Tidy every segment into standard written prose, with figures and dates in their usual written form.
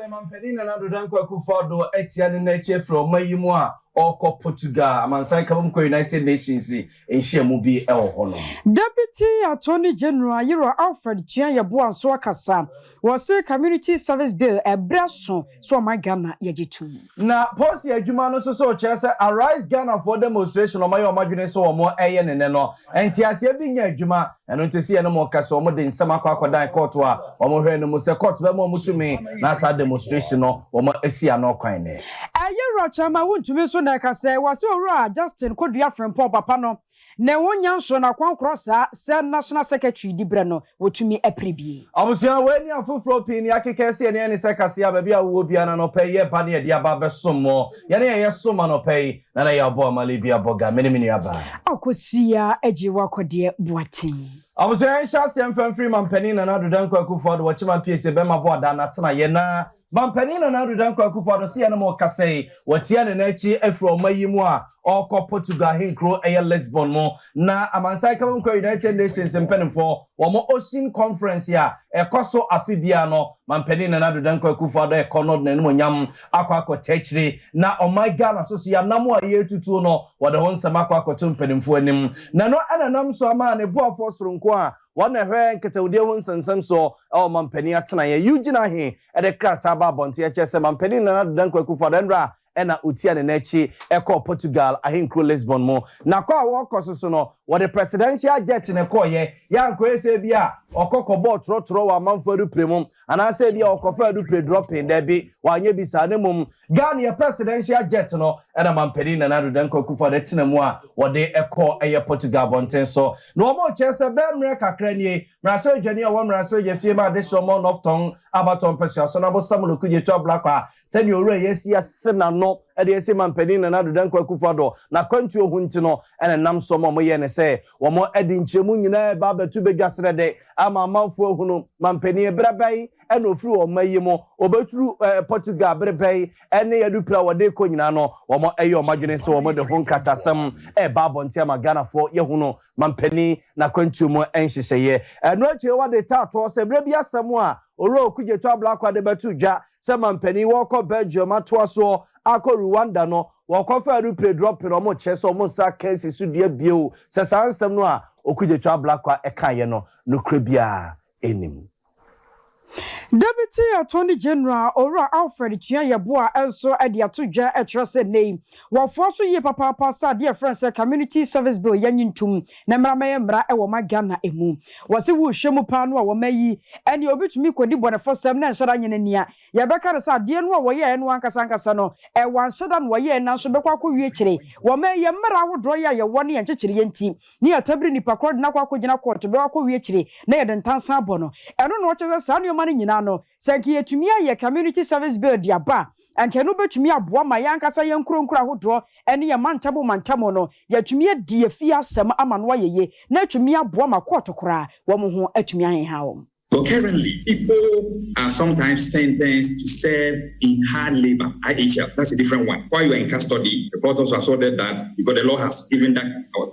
Afei Mampanin Nana Addo Dankwa Akufo-Addo atia ne nan akyi afiri ɔman yi mu a ɔrekɔ Portugal amansan nkabom kɔ United Nations nhyiamu bi wɔ hɔ nom. Deputy Attorney General Yerah Alfred Tuah-Yeboah nso akasa. Wɔse Community Service Bill ɛberɛ aso sɛ ɔman Ghana yɛgye tom. Na Polsi adwuma no nso so kyerɛ sɛ Arise Ghanafoɔ demonstration a wɔayɛ wɔn adwene sɛ wɔreyɛ no nnɛ no, nteaseɛ bi nyɛ adwuma. Ɛno nti sɛ yɛne mo rekasa wɔde nsɛm akɔ akɔdan kɔɔto a wɔhwɛ no mu sɛ kɔɔto bɛma wɔn tumi na saa demonstration no wɔasi ano kwan nnɛ. Ɛyɛ Wura Kyerema Wontumi nso na ɛka sɛ wɔse Owura Justin Kodua Frimpong papa no ne ho nya nso na kwankorɔ saa sɛ National Secretary diberɛ no wɔtumi apiri bie. Abusua, wei ne afoforɔ pii nea akeka asi ɛne ɛne sɛ kaseɛ a baabi a wowɔ biara no anɔpa yi yɛba ne yɛde aba abɛsom mo. Yɛne yɛyɛ som anɔpa yi na na yɛabɔ amale bi abɔ ga me ne me nua baa. Akosua Agyewa-Kɔdeɛ Boateng. Abusua, yɛnhyɛ aseɛ mfa mfiri Mampanin Nana Addo Dankwa Akufo-Addo Wɔkyema Piesie Bɛma Boada n'atenaeɛ na Mampanin Nana Addo Dankwa Akufo-Addo se yɛne mo rekasa yi, watia ne nan akyi afiri ɔman yi mu a ɔrekɔ Portugal ahenkuro ɛyɛ Lisbon mu na Amansan Nkabomkuo United Nations mpanimfoɔ wɔn Ocean Conference a ɛkɔ so afe biara no, Mampanin Nana Addo Dankwa Akufo-Addo rekɔ no de n'animuonyam akɔ akɔta akyire na ɔman Ghana so so yɛanam a yɛretutuo no wɔde ho nsɛm akɔ akɔto mpanimfoɔ anim na ɛno na ɛnam so ama ne boafoɔ soronko a Wɔn na ɛhwɛ nkitahodi ho nsɛnsɛm soɔ wɔ mampanin atenaeɛ. Eugene Ahe de krataa baa abɔnten ɛkyerɛ sɛ mampanin Nana Addo Dankwa Akufo-Addo nnora na ɔtia ne nan akyi kɔɔ Portugal ahenkuro Lisbon mu. Na kɔ a wɔrekɔ so so no, wɔde presidential jet na ɛkɔeɛ. Yɛ ankɔyɛ sɛ ebia ɔkɔ kɔbɔɔ trɔtrɔ wɔ amanfoɔ adupire mu anaasɛ ebia ɔkɔfaa adupire dropping. Daabi, wanyɛ bi saa na mmom Ghana presidential jet no na mampanin Nana Addo Dankwa Akufo-Addo tena mu a wɔde kɔ ɛyɛ Portugal abɔnten so. Na wɔrekyerɛ sɛ bɛyɛ mmerɛ kakra nie, mmarahyɛbadwani a ɔwɔ mmarahyɛbadwa fie ma adehyeɛ ɔmɔ North Tong abatoɔ mpasua so no Abosamolo Kudjeto Ablakwa sɛdeɛ owura yi asi ase n'ano de asi mampanin Nana Addo Dankwa Akufo-Addo n'akwantuo ho nti no na ɛnam so ma wɔyɛɛ no sɛ wɔde nkyerɛmu nyinaa reba abɛto badwa srɛdɛ ama amanfoɔ ahunu mampanin berɛ bɛn na ɔfiri ɔman yi mu, ɔbɛduru Portugal bere bɛn, ne adupire a wɔde rekɔ nyinaa no, wɔyɛ wɔn adwene sɛ wɔde ho nkratasɛm reba abɔnten ama Ghanafoɔ yɛahunu mampanin n'akwantuo mu nhyehyɛeɛ. Ɛno akyi wɔde taatoɔ sɛ berɛ bi asɛm a Owura Okudzeto Ablakwa de bɛto dwa sɛ mampanin wɔrekɔ Belgium atoa soɔ akɔ Rwanda no, wɔkɔfa adupire drɔpin, wɔkyerɛ sɛ wɔn nsa aka asi so dua bio sɛ saa nsɛm no a Okudzeto Ablakwa kaeɛ no, nokorɛ biara nnim. Deputy Attorney General Owura Alfred Tua Yeboah nso de ato dwa kyerɛ sɛ nnɛ yi wɔfoa so yie papaapa sɛ adeɛ a yɛfrɛ no sɛ Community Service Bill yɛnye ntom na mmra mmɛyɛ mmara wɔ ɔman Ghana mu. Wɔse wohwɛ mu paa no a wɔma yi ɛneɛ obi tumi kɔdi bɔnefosɛm na ɛnhyɛ da nyɛ n'ani a yɛbɛka no sɛ adeɛ no a wɔyɛɛ no ankasa ankasa no wɔanhyɛ da na wɔyɛɛ nanso bɛkɔ akɔwie kyere wɔma yi yɛn mmara ahodoɔ yi a yɛwɔ ne yɛn nkyekyereɛ nti ne yɛatabiri nnipa korɔ de no akɔ akɔgyina kɔɔto bɛwɔ akɔwie akyire na yɛde ntansa abɔ no. Ɛno na ɔkyerɛ sɛ saa nneɛma no nyinaa no, sɛ anka yɛtumi ayɛ Community Service Bill de aba a, anka ɛno bɛtumi aboa ma yɛn ankasa yɛn nkuro nkuro ahodoɔ ne yɛn mantam mantam no, yɛatumi adi afie asɛm ama no ayɛ yie na atumi aboa ma kɔɔto koraa wɔn ho atumi aheha wɔn. But currently, people are sometimes sentenced to serve in hard labor, IHL. That's a different one. While you are in custody, the court also asserted that because the law has given that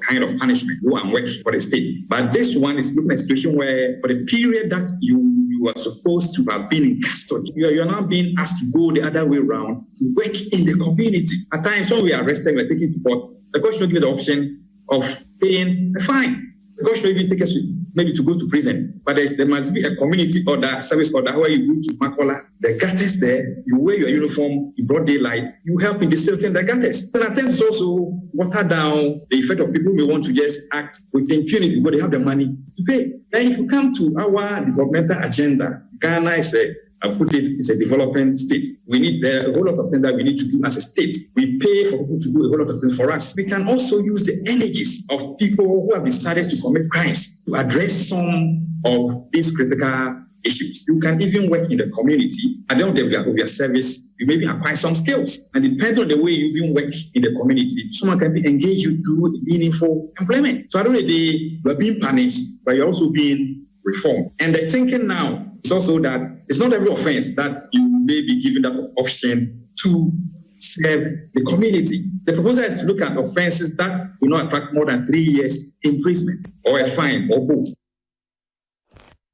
kind of punishment, go and work for the state. But this one is looking at a situation where for the period that you you are supposed to have been in custody, you are, you are now being asked to go the other way around to work in the community. At times, when we are arrested, we are taken to court. The court should give the option of paying a fine. The court should even take us maybe to go to prison. But there, there must be a community order, service order, where you go to Makola, the gutters there, you wear your uniform in broad daylight, you help in desilting the gutters. An attempt is also water down the effect of people who may want to just act with impunity, but they have the money to pay. Then if you come to our developmental agenda, Ghana is a I put it, it's a developing state. We need there are a whole lot of things that we need to do as a state. We pay for people to do a whole lot of things for us. We can also use the energies of people who have decided to commit crimes to address some of these critical issues. You can even work in the community. At the end of your, of your service, you maybe acquire some skills. And depending on the way you even work in the community, someone can be engaged you to meaningful employment. So I don't know, they you are being punished, but you're also being reformed. And the thinking now is also that it's not every offense that you may be given that option to serve the community. The proposal is to look at offenses that will not attract more than 3 years imprisonment or a fine or both.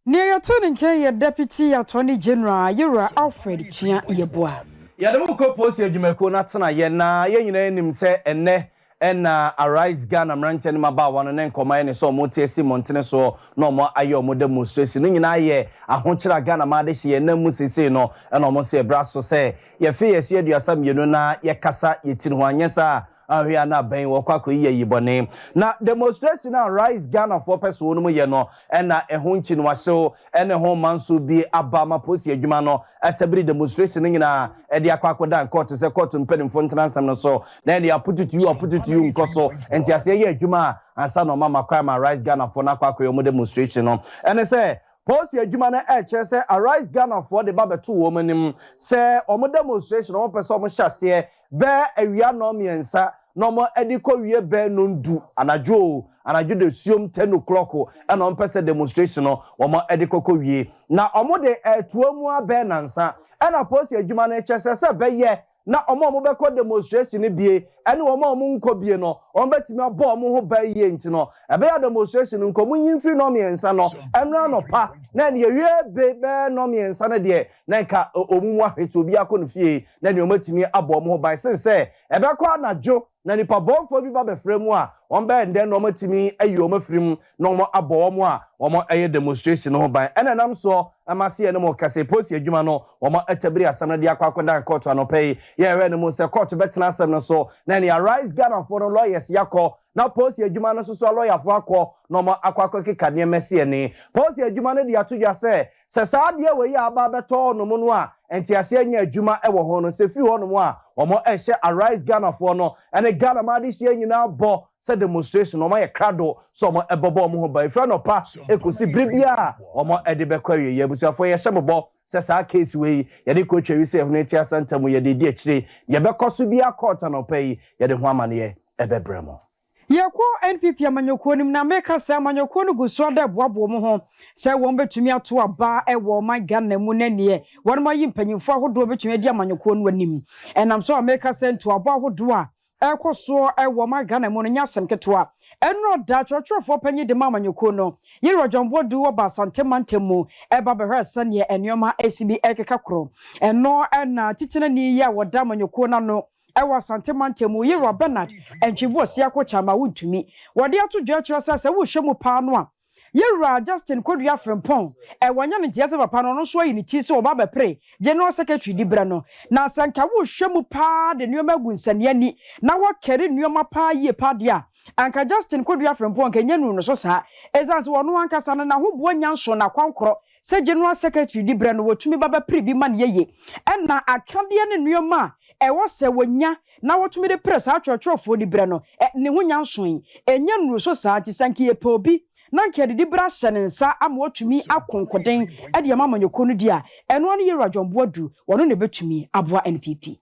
Nea yɛtee ne nka yi yɛ Deputy Attorney General Yewura Alfred Tua Yeboah. Yɛde mo rekɔ Polisi adwumakuo no atenaeɛ na yɛn nyinaa nim sɛ ɛnnɛ na Arise Ghana mmeranteɛ ne mmabaawa no ne nkɔmmɔ ayɛ ne sɛ wɔte asi mmɔntene soɔ na wɔn ayɛ wɔn demonstration no nyinaa yɛ ahokyere a Ghana man adehye yɛn nam mu seesei no na wɔn se ɛberɛ aso sɛ yɛfe yɛn se 32 na yɛkasa yɛn tiri ho anyɛ saa a Ahwɛ a na abɛn wɔkɔ akɔyi ayi bɔne. Na demonstration a Rise Ghanafoɔ pɛ sɛ wɔnom yɛ no na ɛho nkyinoahyew ne ho manso bi aba ma polisi adwuma no atabiri demonstration no nyinaa de akɔ akɔdan kɔɔto sɛ kɔɔto mpanimfoɔ ntena nsɛm no so na ɛne apututuyu apututuyu nkɔ so nteaseɛ yɛ adwuma a ansa na ɔma kwan ma Rise Ghanafoɔ no akɔ akɔyɛ wɔn demonstration no ɛne sɛ polisi adwuma no ɛkyerɛ sɛ Arise Ghanafoɔ de ba bɛto wɔn anim sɛ wɔn demonstration wɔn pɛ sɛ wɔn hyɛ aseɛ bɛɛ awia nnɔnmiɛnsa na wɔn de kɔ wie bɛɛ nnɔndu anadwo o, anadwo dasuom ten o'clock ɛna wɔn pɛ sɛ demonstration no wɔn de kɔ kɔ wie. Na wɔn de ɛɛtoa mu ara bɛɛ nansa ɛna polisi adwuma no kyerɛ sɛ sɛ bɛyɛ na wɔn a wɔbɛkɔ demonstration no bie ɛne wɔn a wɔn nkɔ bie no wɔn bɛtumi abɔ wɔn ho ban yie nti no ɛbɛyɛ a demonstration no nka wɔn nyi mfiri nnɔnmiɛnsa no ɛmmra anɔpa na ɛne yɛwie be bɛɛ nnɔnmiɛnsa no deɛ na nka wɔn mu ahwete obiara kɔ ne fie na nea wɔatumi abɔ wɔn ho ban sen sɛ ɛbɛkɔ anadwo na nnipa bɔnfoɔ bi ba bɛfra mu a wɔn bɛyɛ ndɛn na wɔatumi ayi wɔn afiri mu na wɔn abɔ wɔn a wɔn ɛyɛ demonstration no ho ban ɛna ɛnam soɔ ɛma se yɛne mo kasa yi polisi adwuma no wɔn atabiri asɛm no de akɔ akɔdan kɔɔto anɔpa yi yɛhwɛ no mu sɛ kɔɔto bɛtena asɛm no so na nea Arise Ghanafoɔ no lawyers yakɔ na polisi adwuma no nso so alɔyafoɔ akɔ na wɔn akɔ akɔkeka nneɛma si ani polisi adwuma no de ato dwa sɛ Sɛ saa adeɛ wei a aba abɛtɔ hɔnom no a nteaseɛ nyɛ adwuma wɔ ho no, sɛ ɛfiri hɔnom a, wɔhyɛ Arise Ghanafoɔ no ne Ghana man adehyeɛ nyinaa bɔ sɛ demonstration no wɔayɛ krado sɛ wɔbɛbɔ wɔn ho ban ɛfiri anɔpa kɔsi berɛ biara a wɔde bɛkɔ awieeɛ. Abusuafoɔ yɛhyɛ mo bɔ sɛ saa case wei yɛde kɔtwa wi sɛ yɛhono atia Asante mu yɛde redi akyire. Deɛ ɛbɛkɔ so biara court anɔpa yi yɛde ho amaneɛ bɛbrɛ mo. Yɛkɔ NPP amanyɔkuo no mu na meka sɛ amanyɔkuo no gu so ada ɛboaboa wɔn ho sɛ wɔn bɛtumi ato aba wɔ ɔman Ghana mu na neɛ wɔnom ayi mpanyinfoɔ ahodoɔ bɛtumi adi amanyɔkuo no anim. Ɛnam so a meka sɛ ntoabɔ ahodoɔ a ɛrekɔ soɔ wɔ ɔman Ghana mu no nyɛ asɛm ketewa. Ɛnora da twerɛtwerɛfoɔ panyin de ma amanyɔkuo no, Yerua John Boadu ɔba Asante mantam mu ɛba bɛhwɛɛ sɛdeɛ nnoɔma ɛsi bi ɛrekeka korɔ. Ɛno na titenani yi a wɔda amanyɔkuo no ano Ɛwɔ Asante mantam mu, Yeroa Bernard Antwi Boasiako Kyama wontumi. Wɔde ato dwa kyerɛ sɛ sɛ wohwɛ mu paa no a, Yewura Justin Kodua Frimpong ɛ wanya ne ntease papa no ɔno nso ayi ne ti sɛ ɔba abɛpere General Secretary diberɛ no. Na sɛ nka wohwɛ mu paa de nnoɔma agu nsania ani na wɔkari nnoɔma paa yie paa deɛ a, anka Justin Kodua Frimpong anka ɛnyɛ nuu no so saa. Ɛsiane sɛ ɔno ankasa no n'ahoboa nya nso n'akwankorɔ Sɛ General Secretary di berɛ no wɔtumi ba bɛpere bi ma no yɛye. Ɛna akadeɛ ne nnoɔma a ɛwɔ sɛ wɔnya na wɔtumi de pere saa atwerɛtwerɛfoɔ diberɛ no, ne ho nya nsoe. Ɛnya nnuru so saa nti sɛ anka yɛpɛ obi na anka yɛde diberɛ ahyɛ ne nsa ama watumi ako nkoden de ama amanyɔkuo no deɛ a, ɛno ara ne Yɛwura John Boadu, ɔno na ɛbɛtumi aboa NPP.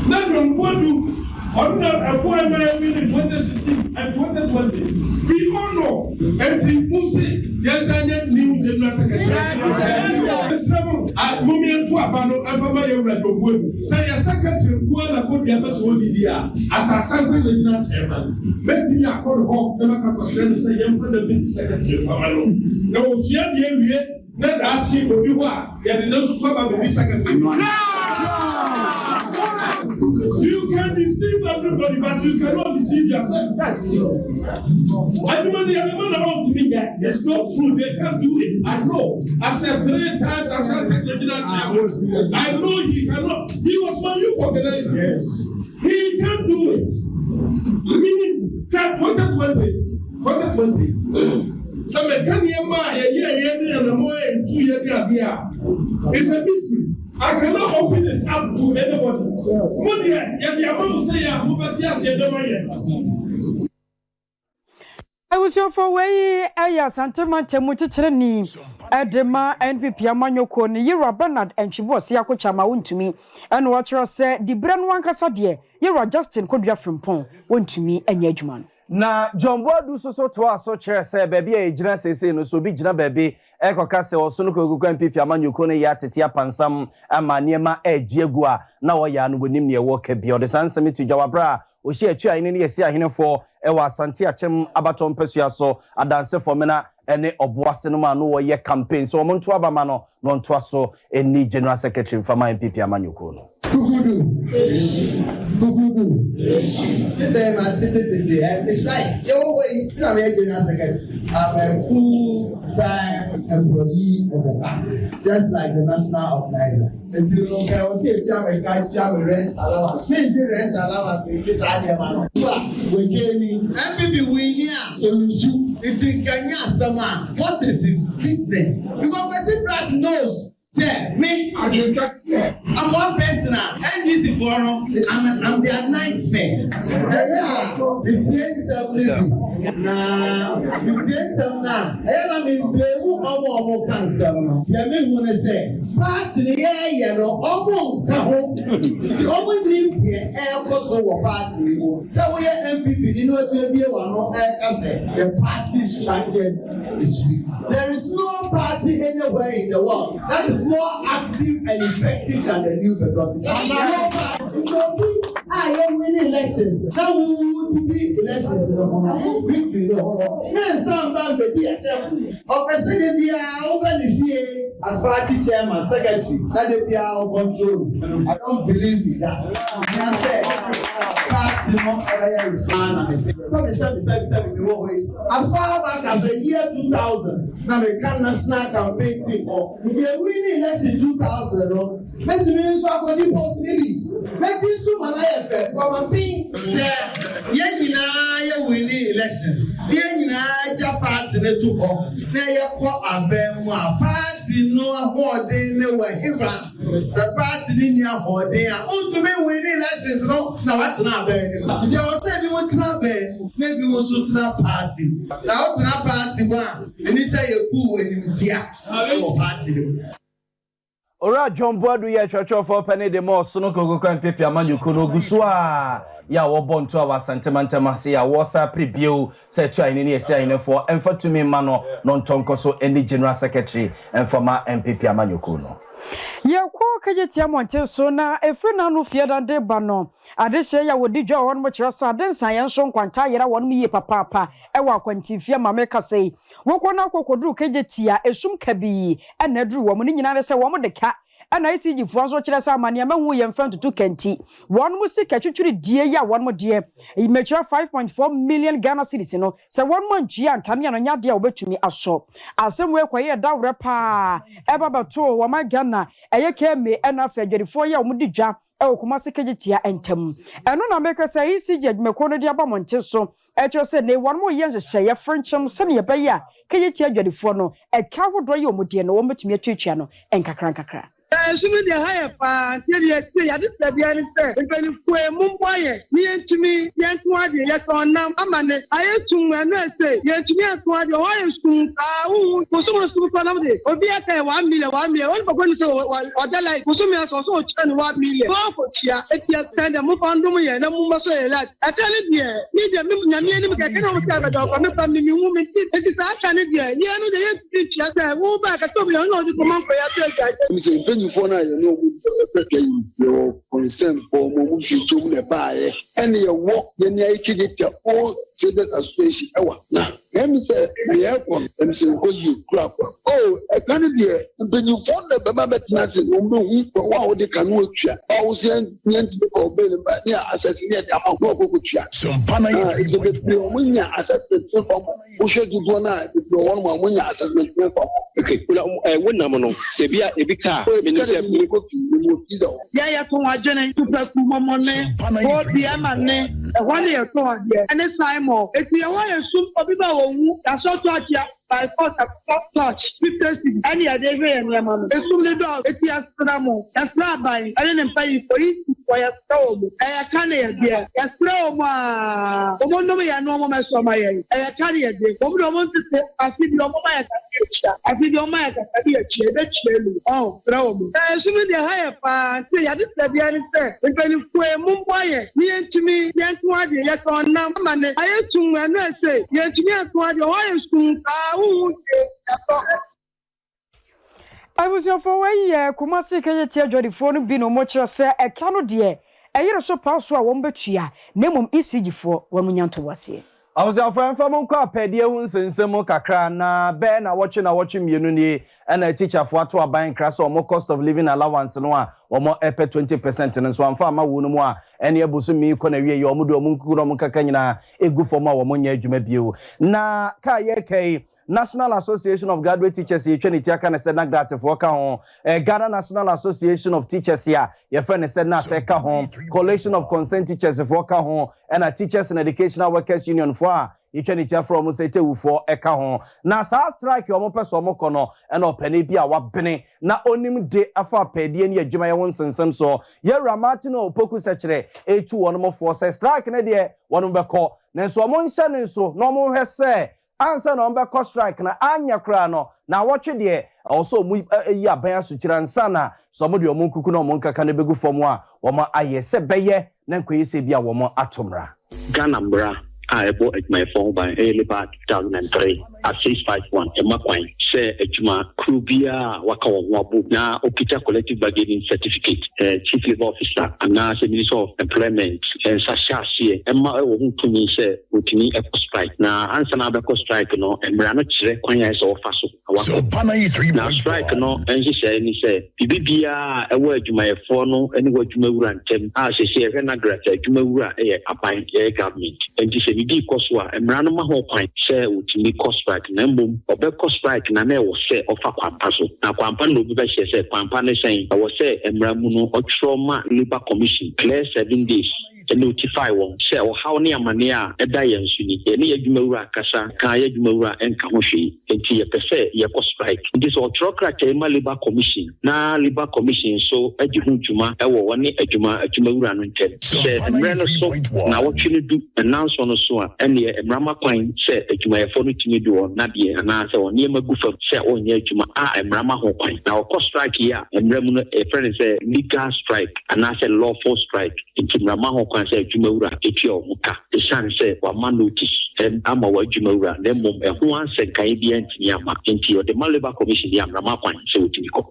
Na John Boadu, ɔno na ɛboa ma yɛ win 2016 and 2020. We all know. Enti mo se yɛnsan nyɛ new general secretary? Mesrɛ mo, mom yɛnto aba no mfa ma yɛn wura John Boadu. Sɛ yɛ secretary nko ara na Kodua pɛ sɛ ɔdidi a, as Asante regional chairman, mɛtumi akɔ ne hɔ na maka akɔsrɛ no sɛ yɛmfa deputy secretary mfa ma no. Na ɔsua deɛ wie. Na daakye obi hɔ a yɛde no nso aba bɛdi secretary. You can deceive everybody but you cannot deceive yourself. Yes. Adwuma no yɛde ma na ɔntumi nyɛ. It's not true. They can't do it. I know. As a three times Asante regional chairman, I know he cannot. He was my youth organizer. Yes. He can't do it. Meaning, 2020, 2020. Sɛ meka nneɛma a yɛyɛeɛ ne anammɔn a yɛtuiɛ ne adeɛ a, it's a mystery. I cannot open it up to anybody. Mo deɛ, yɛde ama mo sɛ yɛ a mobɛte aseɛ bɛma yɛn. Abusuafoɔ wei yɛ Asante mantam mu titenani de ma NPP amanyɔkuo no Yewura Bernard Antwi-Boasiako Kyama wontumi ɛna ɔkyerɛ sɛ diberɛ no ankasa deɛ Yewura Justin Kodua Frimpong wɔntumi nyɛ adwuma no. Na John Boadu nso so toaa so kyerɛɛ sɛ baabi a yɛgyina seesei no, sɛ obi gyina baabi rekɔka sɛ ɔsono Kwaku Kwan PP amanyɔkuo no reyɛ atete apansam ama nneɛma regye agu a, na ɔyɛ a na wɔnim deɛ wɔreka biara. Ɔde saa nsɛm yi too dwa wɔ berɛ a ɔhyiaa Atuahene ne Asiahenefoɔ wɔ Asante Akyem abatoɔ mpasua so adansefoɔ Mena. ne Ɔboase nom a no wɔyɛ campaign sɛ wɔn nto aba ma no na ɔntoa so nni General Secretary mfa ma NPP amanyɔkuo no. Kukudu, kukudu, me bɛrima tete tete eh, it's right. Yɛwɔ hɔ yi, me na meyɛ general secretary. I'm a full time employee of the party, just like the national organizer. Nti no, nka ɛwɔ sɛ etua me ka, etua me rent allowance. Me ngye rent allowance ngye saa nneɛma no. So a, wagye ni. NPP winni a, olusu. Nti nka nyɛ asɛm a, what is his business? Because Kwesi Pratt knows sɛ me. Adwene kɛseɛ. I'm one person a NDC foɔ no, I'm, I'm their nightmare. Ɛyɛ a, metie nsɛm no bi, na metie nsɛm no a, ɛyɛ na me blame ɔmo a ɔmo ka nsɛm no. Deɛ mehu ne sɛ, party no yɛɛyɛ no, ɔmo nka ho. Nti ɔmo nnim deɛ ɛɛkɔ so wɔ party yi mu. Sɛ woyɛ NPP ni na watumi abue w'ano ɛɛka sɛ the party structures is weak. There is no party anywhere in the world that is more active and effective than the New Patriotic Party. No party. Nti obi a yɛ win elections na wo didi elections no ho no, victory no ho no, na nsan ba mbɛdi asɛm. Ɔpɛ sɛ da biara woba ne fie as party chairman, secretary, na da biara wo control. I don't believe in that. Mehia sɛ party no ɛbɛyɛ reform na mete. Sɛbi sɛbi sɛbi sɛbi mewɔ hɔ yi. As far back as the year 2000 na meka national campaign team hɔ. Nti yɛ winning election 2000 no, mɛtumi nso akɔdi post no bi. Mɛdi nso ma no ayɛ fɛ, because mafe. Sɛ yɛn nyinaa yɛ winning elections na yɛn nyinaa gya party no to hɔ na yɛkɔ aban mu a, party no ahoɔden no wɔ hefa? Sɛ party no nni ahoɔden a, wontumi nwinni elections no na woatena aban no mu. Nti ɛwɔ sɛ ebinom tena aban mu na ebinom nso tena party mu. Na wotena party mu a, ɛnni sɛ yɛbu wo animtia wɔ party no mu. Owura John Boadu yɛ kyerɛkyerɛfoɔ panin de ma Ɔsono Kokoka Mpepe Amanyɔkuo no. Ɔgu so ara yɛ a wɔbɔ ntoa wɔ Asante mantam ase a wɔresan apere bio sɛ ɛto ahene ne ɛsi ahenefoɔ mfa tumi mma no na ɔntɔ nkɔ so nni General Secretary mfa ma NPP amanyɔkuo no. Yɛkɔ Kejetia mmɔnten so na ɛfiri n'ano fiada de ba no, adehyeɛ yi a wɔdi dwa wɔ hɔnom kyerɛ sɛ ade nsaeɛ nso nkwanta ayera wɔnom yie papaapa wɔ akwantinfie ma mekasa yi. Wokɔ na wokɔ kɔduru Kejetia, esum kabii na aduru wɔn. Ne nyinaa ne sɛ wɔn de ka Ɛna ECG foɔ nso kyerɛ sɛ amaneɛ mahu yɛ mfa ntutu ka nti wɔnom sika twitwiri die yi a wɔnom deɛ mekyerɛ 5.4 million Ghana cedis no sɛ wɔnom antua a nkanea no nyɛ adeɛ a wɔbɛtumi asɔ. Asɛm wei kɔyɛɛ daworɛ paa ɛba bɛtoo wɔman Ghana ɛyɛ KMA ɛna afei adwadifoɔ yi a wɔdi dwa ɛwɔ Kumasi Kejetia ntam. Ɛno na meka sɛ ECG adwumakuo no de aba mmɔnten so Ɛkyerɛ sɛ nnɛ yi wɔreyɛ nhyehyɛeɛ frenkyɛm sɛdeɛ ɛbɛyɛ a Kejetia adwadifoɔ no, ɛka ahodoɔ yɛ wɔn deɛ no, wɔbɛtumi atuatua no nkakrankakra. Ɛso no deɛ ha yɛ paa nti yɛde yɛsie yɛ ade sɛ biara ne sɛ mpaninfoɔ yi momboa yɛn ne yɛntumi yɛnto adeɛ yɛtɔn nam ama ne ayɛ sum ɛno ɛsɛ yɛntumi anto adeɛ ɔhɔ ayɛ sum saa wohu bosome nso koraa na wode obi aka yɛ 1 million 1 million wɔn papa nim sɛ ɔda light bosome aso ɔsɛ ɔtua ne 1 million na wakɔtua eti yɛsrɛ dɛ momfa ndom yɛn na mommɛsɔ yɛn light. Ɛka no deɛ, me deɛ, me Nyame anim kɛkɛ na wɔn sɛ abɛda ɔkwa, me kora me menwu me nti, nti saa ka no deɛ, yɛn no deɛ yɛntumi ntua sɛ wo ba ɛkɛtɛ obi ɔno na ɔde kɔma nkɔyɛ ato agya. Ɛmi sɛ mpanyinfoɔ no a yɛne wɔn pɛpɛ yi yɛwɔ concern for wɔn, wɔn firi kurom na ɛbaayɛ ɛne yɛwɔ yɛne ayɛ kegye Old Traders Association ɛwɔ na Ɛmi sɛ nea ɛkɔ no, ɛmi sɛ nkɔ yie korakora. Oh, ɛka no deɛ, mpanyinfoɔ na bɛma bɛtena ase na wɔn bɛhu wɔn a wɔde ka no atua. A wɔsi yɛn ntumi kɔ ɔbɛn no ba ne asɛse ne ɛde ama wɔn akɔ kɔtua. Ah, ɛsɛ bebree wɔn nya assessment ne fa mo. Wohwɛ dodoɔ no a bebree wɔn mu a wɔn nya assessment ne fa mo. Okay, na ɛ wo nam no sɛ bi a ebi ka a menim sɛ. Mekɔ fi, mewɔ fi sɛ. Yɛ yɛtɔn adwene, tupaku, mɔmɔne, bɔɔbi, ɛma ne. Ɛhɔ ne yɛtɔn adeɛ ɛne Simon eti ɛhɔ yɛ sum obi ba wɔn hu yasɔ torch ya by force akɔtɔ torch 50 cedi ɛne yɛde hwɛ yɛn nneɛma no esum ne dɔɔso eti yɛsrɛ mo yɛsrɛ aban ɛne ne mpanyinfoɔ yi foɔ yɛsrɛ wɔn mo ɛyɛ ka ne yɛdeɛ yɛsrɛ wɔn aa wɔn nom yɛn no wɔn mɛsɔ ma yɛn ɛyɛ ka ne yɛdeɛ wɔn de wɔn ntete afe bi wɔn ma yɛ kakra yɛtua afe bi wɔn ma yɛ kakra bi yɛtua yɛbɛtua elu ɔn srɛ wɔn. Ɛso no deɛ ha yɛ paa nti yɛade srɛ biara ne sɛ mpaninfoɔ yi momboa yɛn ne yɛntumi yɛnto adeɛ yɛtɔn nam ama ne ayɛ sum ɛno ɛsɛ yɛntumi anto adeɛ ɔhɔ ayɛ sum saa wonhu hwee yɛtɔ. Abusuafoɔ wei yɛ Kumasi Kejetia adwadifoɔ no bi na wɔkyerɛ sɛ ɛka no deɛ ɛyere so paa so a wɔn bɛtua na mmom ECG foɔ wɔn nya ntoboaseɛ. Abusuafo ɛmfa mo nkɔ apɛdeɛ ho nsɛnsɛm mu kakra na bɛyɛ nawɔtwe nawɔtwe mmienu nie ɛna atikyafoɔ ato aban nkra sɛ wɔn cost of living allowance no a wɔn ɛpɛ 20 percent no nso amfa amma wɔn mu a, ɛne bosome yi kɔ n'awieɛ wɔn de wɔn nkuku na wɔn nkaka nyinaa egu fam a wɔn nyɛ adwuma bio. Na kaa yɛreka yi, National Association of Graduate Teachers, yɛtwa ne ti aka ne sɛ NAGRATfoɔ ka ho, Ghana National Association of Teachers a yɛfrɛ ne sɛ GNAT ka ho, Coalition of Concerned Teachers foɔ ka ho, ɛna Teachers and Educational Workers Union foɔ a yɛtwa ne ti afrɛ wɔn sɛ TEWUfoɔ ɛka ho. Na saa strike a wɔn pɛ sɛ wɔn kɔ no, ɛna ɔpanin bi a wabene na onim de afa apɛdeɛ ne adwumayɛ ho nsensɛm so, yɛwura Martin Opoku Sɛkyerɛ, etu wɔn foɔ sɛ strike ne deɛ wɔn bɛkɔ, nanso wɔn nhyɛ ne nso na wɔn hwɛ sɛ ansa na wɔbɛkɔ strike na anya koraa no na awɔtwe deɛ, ɛwɔ sɛ wɔn yi aban asokyerɛ ansa na sɛ wɔn de wɔn nkuku na wɔn nkaka no bɛgu fam a wɔn ayɛ sɛ bɛyɛ na nkɔyɛ sɛ bi a wɔn ato mmara. Ghana mmara a ɛbɔ adwumayɛfoɔ ho ban, ɛyɛ Labour Act 2003 Act 651, ɛma kwan sɛ adwuma kuro biara a waka wɔn ho abom na okita collective bargaining certificate, chief labour officer anaasɛ Minister of Employment nsa hyɛ aseɛ ɛma ɛwɔ ho tumi sɛ otumi ɛkɔ strike. Na ansa na abɛkɔ strike no, mmara no kyerɛ kwan a ɛsɛ wɔfa so wakɔ. Na strike no nhyehyɛe ne sɛ biribi biara a ɛwɔ adwumayɛfoɔ no ne wɔ adwumawura ntam a sɛsɛ ɛhwɛ NAGRAT, adwumawura yɛ aban, yɛyɛ government, nti sɛ biribi kɔ so a, mmara no ma ho kwan sɛ wɔtumi kɔ strike. Na mmom ɔbɛkɔ strike na na ɛwɔ sɛ ɔfa kwampa so, na kwampa no na obi bɛhyɛ sɛ kwampa ne sɛn. Ɛwɔ sɛ mmara mu no ɔtwerɛ ma Labour Commission clear 7 days, notify wɔn sɛ ɔhaw ne amanneɛ a ɛda yɛn so ni, yɛne yɛ adwumawura kasa ka, yɛ adwumawura nka ho hwee, nti yɛpɛ sɛ yɛkɔ strike. Nti sɛ ɔtwerɛ krataa ma Labour Commission na Labour Commission nso adi ho dwuma ɛwɔ wɔne adwumawura no ntam sɛ mmerɛ no so na wɔtwe no du nnanson no so a, ɛneɛ mmara ma kwan sɛ adwumayɛfoɔ no tumi de wɔn nadeɛ anaasɛ wɔn nneɛma gu fam sɛ ɔnyɛ adwuma a mmara ma ho kwan na ɔkɔ strike yi a, mmerɛ mu no yɛfrɛ no sɛ legal strike anaasɛ lawful strike. Nti mmara ma ho kwan sɛ adwumawura etua wɔn ka ɛsiane sɛ wama notice ama wɔ adwumawura, na mmom ɛho ansɛnkaeɛ biara ntumi ama, nti ɔde ma Labour Commission bi a mmara ma kwan sɛ wɔtumi kɔ.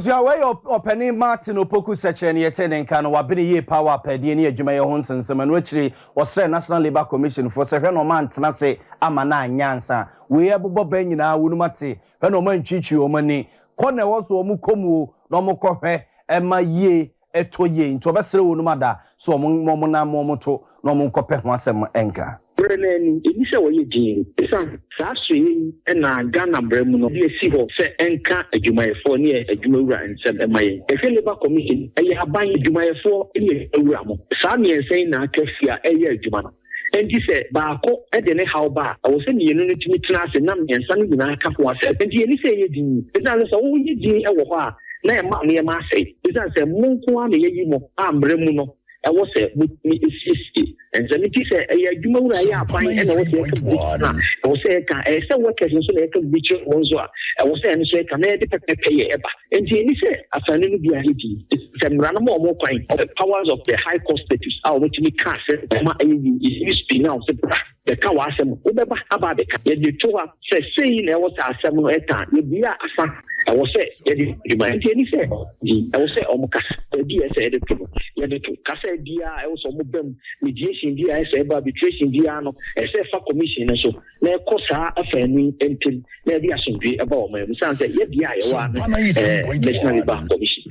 Sua wei yɛ ɔpanin Martin Opoku Sɛkyerɛ ne yɛte ne nka no. Wabene yie paa wɔ apɛdeɛ ne adwumayɛ ho nsensɛm. Ɛno akyiri wɔsrɛ National Labour Commission foɔ sɛ hwɛ na ɔma antena se ama no anyɛ ansa wei ɛbobɔ bɛn nyinaa wɔnum ate, hwɛ na ɔma ntwitwi wɔn ani kɔ na ɛwɔ so wɔn kɔ mu o na wɔn kɔ hwɛ ɛma yie ɛtɔ yie. Nti ɔbɛsrɛ wɔn ada so wɔn wɔn nam wɔn to na wɔn nkɔpɛ ho asɛm ɛnka. Berɛ no ani ɛni sɛ wɔyɛ din ɛsiane saa soyɛ yi ɛna Ghana berɛ mu no de asi hɔ sɛ ɛnka adwumayɛfoɔ ne adwumawura nsɛm ɛma yɛn. Ɛhwɛ Labour Commission, ɛyɛ aban, adwumayɛfoɔ ne adwumawura mo, saa mmiɛnsa yi na aka si a ɛyɛ adwuma no. Nti sɛ baako de ne haw ba a, ɛwɔ sɛ mmienu no tumi tena ase na mmiɛnsa no nyinaa ka ho asɛm. Nti yɛni sɛ ɛyɛ din ɛsiane sɛ woyɛ din wɔ hɔ a na ɛma nneɛma asɛe, ɛsiane sɛ mo nko ara na yɛyi mo a mmerɛ mu no ɛwɔ sɛ motumi esiesie nsɛm. Nti sɛ ɛyɛ adwumawura, ɛyɛ aban, ɛna ɛwɔ sɛ yɛka bibi na ɛwɔ sɛ yɛka, ɛyɛ sɛ workers nso na yɛka bibi kyerɛ wɔn nso a, ɛwɔ sɛ ɛno nso yɛka na yɛde pɛpɛpɛ yɛ ɛba. Nti ɛni sɛ afanu no bi ayɛ di sɛ mmara no ma wɔn kwan, the powers of the high court status a wɔtumi ka sɛ ɛma ɛyɛ yi yɛ speak now sɛ bra bɛka w'asɛm, wobɛba aba abɛka. Yɛde to ha sɛ sei na ɛwɔ sɛ asɛm no ɛka, yɛbia asa ɛwɔ sɛ yɛde adwuma. Nti ɛni sɛ ɛwɔ sɛ ɔmo kasa baabi a ɛsɛ yɛde to no, yɛde to kasa biara ɛwɔ sɛ ɔmo bɛm mediation biara ɛsɛ ɛba arbitration biara no, ɛsɛ ɛfa commission no so na ɛkɔ saa afaanu ntam na yɛde asomdwe ɛba wɔn mu, san sɛ yɛbea a yɛwɔ ano National Labour Commission.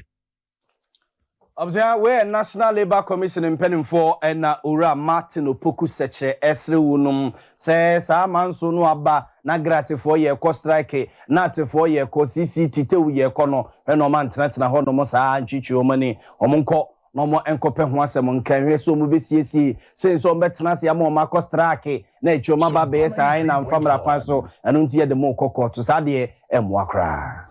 Abusua, wei yɛ National Labour Commission mpanimfoɔ ɛna Owura Martin Opoku Sɛkyerɛ ɛsrɛ wo nom sɛ saa amanso no aba na GRATfoɔ yɛ kɔ strike, GNATfoɔ yɛ kɔ, CCT TEWU yɛ kɔ no, ɛna ɔma ntenatena hɔ nom saa ntwitwi wɔn ani. Wɔn nkɔ na wɔn nkɔpɛ ho asɛm nka nhwɛ sɛ wɔn bɛsiesie sɛ nso wɔn bɛtena ase ama wɔn akɔ strike na akyi wɔn aba abɛyɛ saa ɛna nfa mmara kwan so. Ɛno nti yɛde mo kɔ kɔɔto saa deɛ, ɛmmoa koraa.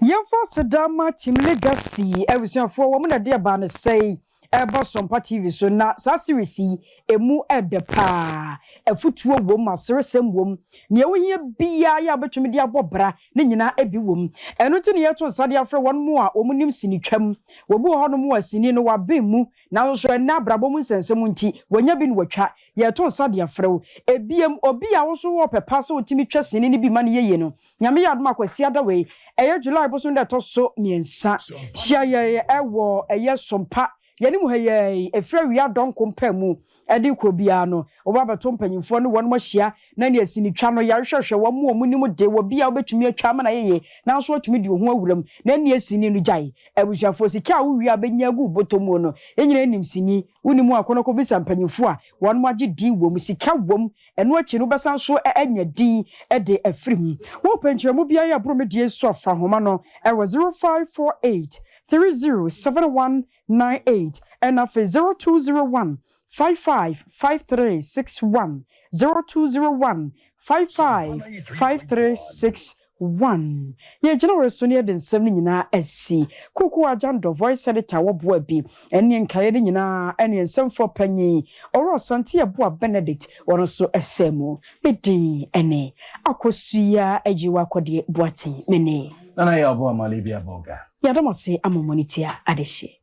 Yɛmfa aseda ma Team Legacy abusuafoɔ, wɔn na ɛde ɛbaa ne sɛe ɛba Sɔmpa TV so. Na saa series yi emu ɛdɛ paa, afutuo wom, aseresɛm wom, nea wohia biara yɛ a wobɛtumi de abɔ bra ne nyinaa ebi wom. Ɛno nti ne yɛto nsa de afrɛ wɔn mu a wɔn nim sini twam. Wɔn bi wɔ hɔnom a sini no wabɛn mu, nanso so ɛnna abrabɔ mu nsɛnsɛm nti wɔnya bi no wɔtwa. Yɛto nsa de afrɛ wo ebiem, obi a woso wɔ pɛ pa sɛ wotumi twa sini no bi ma no yɛyie no. Nyame yɛ adom Akwasi Adawei, ɛyɛ July bosom da ɛtɔ so 3, hyia yɛn ɛwɔ ɛyɛ Sompa. Yɛne mu ha yi ara yi, ɛfiri awia dɔnko mpaamu de rekɔ biara no, wɔba abɛto mpanyimfoɔ ne wɔnom ahyia na nea sinitwa no, yɛahwehwɛhwɛ wɔn mu a wɔnim de, wɔ bi a wobɛtumi atwa ama no ayɛ yie nanso watumi de wo ho awura mu na nea sini no gyae. Abusuafoɔ, sika a wowie a bɛnya agu wo bɔtɔ muo no, yɛn nyinaa nim sini. Wonni mu a, kɔ na kɔbisa mpanyimfoɔ a wɔnom agye din wɔ mu. Sika wɔ mu, ɛno akyi no wobɛsan nso anya din de afiri mu. Wopɛ nkyerɛmu biara a ɛboro me deɛ yi so a, fa nhoma no wɔ 0548 30 71 98 ɛna afei 0201 55 5361, 0201 55 5361. Yɛgyina wei so na yɛde nsɛm no nyinaa asi. Kuku Agyandɔ, Voice Editor wɔ boa bi ɛne nkaeɛ no nyinaa ɛne nsɛmfoɔ panyin Owura Asante Yeboah Benedict wɔn nso ɛsɛ mu. Me din ɛne Akosua Ayiwa Kɔdeɛ Boateng. Me ne. Nana Yaw Boamah Libya Bolga. Yɛda mo ase ama mo ani tia adehyeɛ.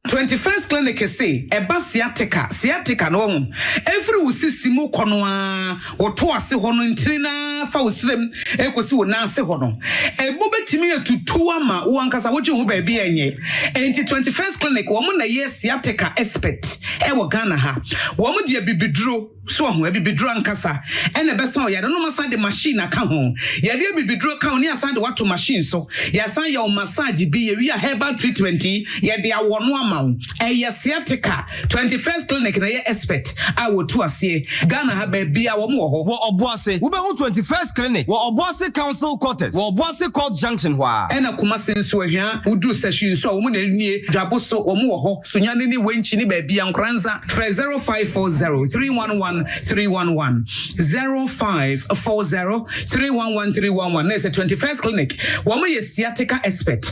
21st Clinic se ɛba sciatica, sciatica no wahu, ɛfiri wo sisi mu kɔ no ara, wo to ase hɔ no, ntini no ara fa wo srem ɛkɔsi wo nan ase hɔ no, ɛmu bɛtumi atutu ama wo ankasa wogye wo ho baabi a ɛnyɛ. Enti 21st Clinic wɔn na ɛyɛ sciatica expert ɛwɔ Ghana ha. Wɔn de abibiduro. So wahu? Abibiduro ankasa na ɛbɛsa wo yare no. Wɔasan de machine aka ho. Yɛde abibiduro ka ho ne yɛasan de wo ato machine so. Yɛasan yɛ wo massage bi. Yɛwie a herbal treatment yi, yɛde awɔ no ama wo. Ɛyɛ sciatica. 21st Clinic na ɛyɛ expert a wɔtu aseɛ. Ghana ha baabiara wɔn wɔ hɔ. Wɔ Ɔboase, wobɛhu 21st Clinic wɔ Ɔboase Council Quarters wɔ Ɔboase Court Junction hɔ ara. Ɛna Kumasi nso, Ahwia, woduru Sahwi nso a wɔn na nie, Dwabo so wɔn wɔ hɔ. Sunyani ne Wenchi ne baabi a Nkoranza frɛ 0540 311 311 0540 311 311 na ɛsɛ 21st Clinic wɔn yɛ sciatica expert.